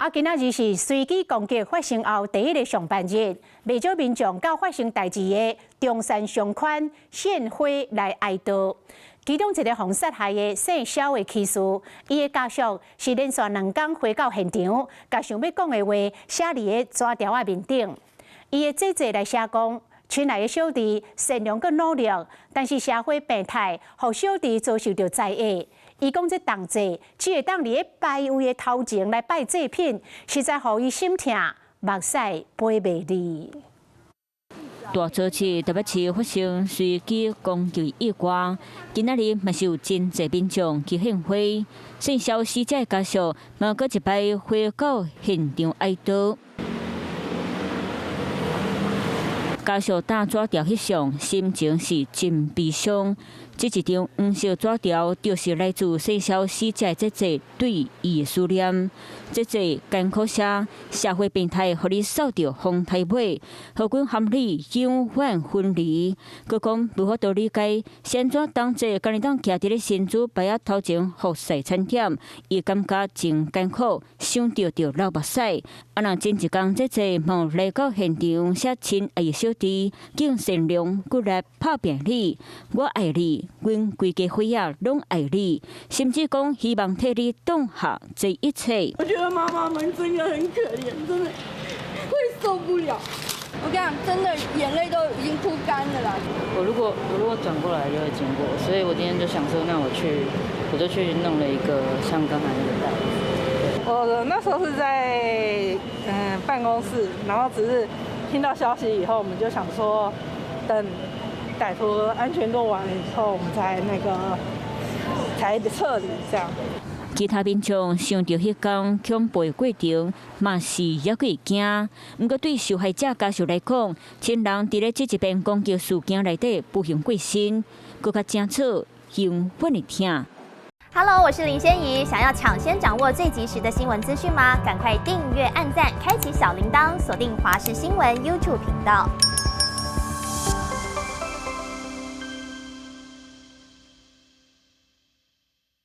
啊，今仔日是隨機攻擊發生後第一个上班日，袂少民眾到發生代誌的中山商圈獻花來哀悼。其中一个予殺害的姓蕭的起事，伊的家屬是連續2工回到現場，共想欲講的話寫佇个紙條仔面頂。伊的姐姐來寫講，親愛的小弟善良閣努力，但是社會病態，予小弟遭受著災厄。伊講這動作只會當佇咧牌位的頭前來拜祭品，實在予伊心疼，目屎飛袂離。大早市台北市發生隨機攻擊意外，今仔日嘛是有真濟民眾去獻花，姓蕭死者家屬嘛閣一擺回到現場哀悼。家屬擔紙條翕相，心情是真悲傷。這一張黃色紙條就是來自姓蕭死者姐姐對伊的思念。姐姐艱苦寫，社會病態予你掃著風台尾，予阮和你永遠分離。閣講無法度理解，是按怎當作敢會當徛佇咧神主牌仔頭前服侍餐點，伊感覺真艱苦，想著就流目屎。啊，若前一工姐姐嘛來到現場寫親愛的小弟，敬善良骨力拍拚你，我愛你，阮規家伙仔攏愛你，甚至講希望替你擋下這一切。我覺得媽媽們真的很可憐，真的會受不了。我跟你講，真的眼淚都已經哭乾了啦。我如果轉過來就會經過，所以我今天就想說，那我去，我就去弄了一個像剛才那個袋子。我那時候是在辦公室，然後只是聽到消息以後，我們就想說，等歹徒安全過完以後，我們才那個才撤離這樣。其他民眾想著彼工恐怖的過程，嘛是猶閣會驚。毋過對受害者家屬來講，親人佇咧這一遍攻擊事件內底不幸過身，閣較清楚永遠的疼。 Hello，我是林仙怡。想要搶先掌握最及時的新聞資訊嗎？趕快訂閱、按讚、開啟小鈴鐺，鎖定華視新聞 YouTube 頻道。